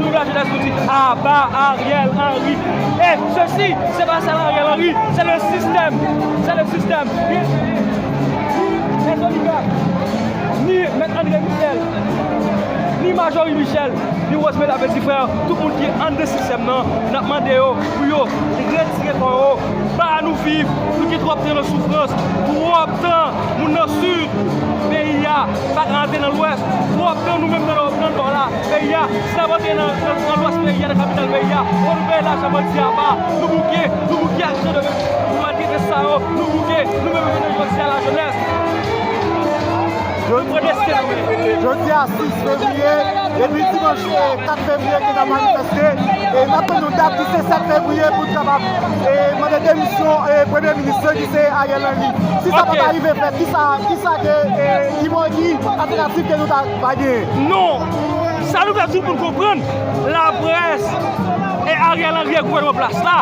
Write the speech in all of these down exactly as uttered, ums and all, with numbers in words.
Nou la jenès nou di aba Ariel Henry. E sesi, se pa sèl Ariel Henry, se le sistèm. Se le sistèm. Ni, ni, ni lè zoliga, ni mèt André Michel, ni Majorie Michel, ni Rosemary Petit Frère, tout moun ki anndan sistèm nan, n ap mande yo pou yo retire kò yo. Pa nou viv, nou gen twòp tan nan soufrans, twòp tan moun nan sid peyi a pa ka antre nan lwès, twòp tan nou menm nan nò, nan nò la peyi a, si n ap antre nan, nan, nan lwès peyi a, nan kapital peyi a, o nou peye lajan bandi aba, nou bouke, nou bouke aksyon de maltrete sa yo, nou bouke, nou menm jounen jodi a lajenès. Jodi a sis fevriye, depi dimanch, eh, kat fevriye ke n ap manifeste, e n ap tann yon dat ki se sèt fevriye pou n kapab, eh, mande demisyon, eh, premye minis ki se Ariel Henry. Si sa pa ta rive fèt, kisa, kisa ke, eh, ki, ki altènativ ke nou ta, ta genyen? Non, sa nou vle di pou n konprann, laprès e Ariel Henry e gouvènman plas la,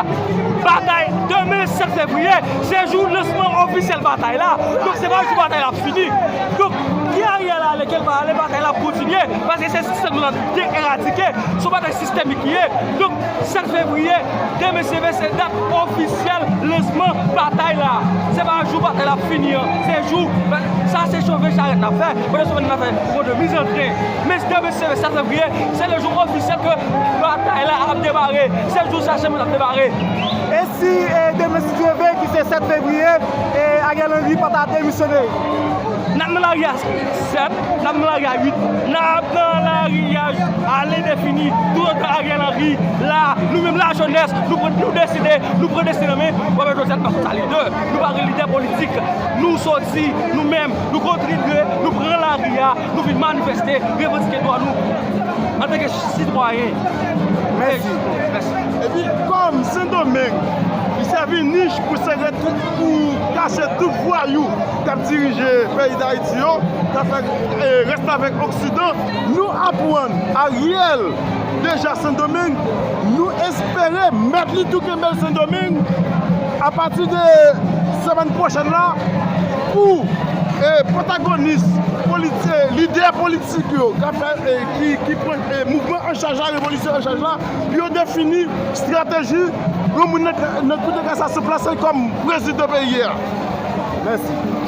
batay demen sèt fevriye, se jou lansman ofisyèl batay la. Donk, se pa jou batay la ap fini. Donk, ki Ariel ale, ke l pa ale, batay la ap kontinye. Paske se sistèm nou la te eradike. Se yon batay sistemik li ye. Donk, sèt fevriye, demen se, se dat ofisyèl lansman batay la. Se pa jou batay la ap fini an. Se jou, sa se chove charèt n ap fè. Pandan semèn n ap fè gwo de mizantren. Men demen se sèt fevriye, se le jou ofisyèl ke batay la ap demare. Se jou sa chemen ap demare. E si, eh, demen, si Dye vle, ki se sèt fevriye, eh, Ariel Henry pa ta demisyone? N ap nan lari a sèt, n ap nan lari a uit, n ap nan lari a alendefini. Toutotan Ariel Henry la, nou menm lajenès, nou pran, nou deside, nou pran desten nan men, w ap wè jodi a nou pa konn sa lidè. Nou pa gen lidè politik. Nou soti, nou menm, nou kontribye, nou pran lari a, nou vin manifeste, revandike dwa nou antanke sitwayen. Mèsi. Mèsi. Epi, kòm Sendomeng, li sèvi nich pou sere tout, pou kache tout vwayou k ap dirije peyi Dayiti yo, k ap fè, eh, restavèk Oksidan, nou aprann Ariel deja Sendomeng, nou espere mèt li tou kenbe l Sendomeng apati de semèn pwochèn la pou, eh, pwotagonis politi-, eh, lidè politik yo k ap fè, eh, ki, ki pran, eh, mouvman an chaj la, revolisyon an chaj la, pou yo defini estrateji yon moun nan, nan kou de kasasyon plase kòm prezidan peyi a. Mèsi.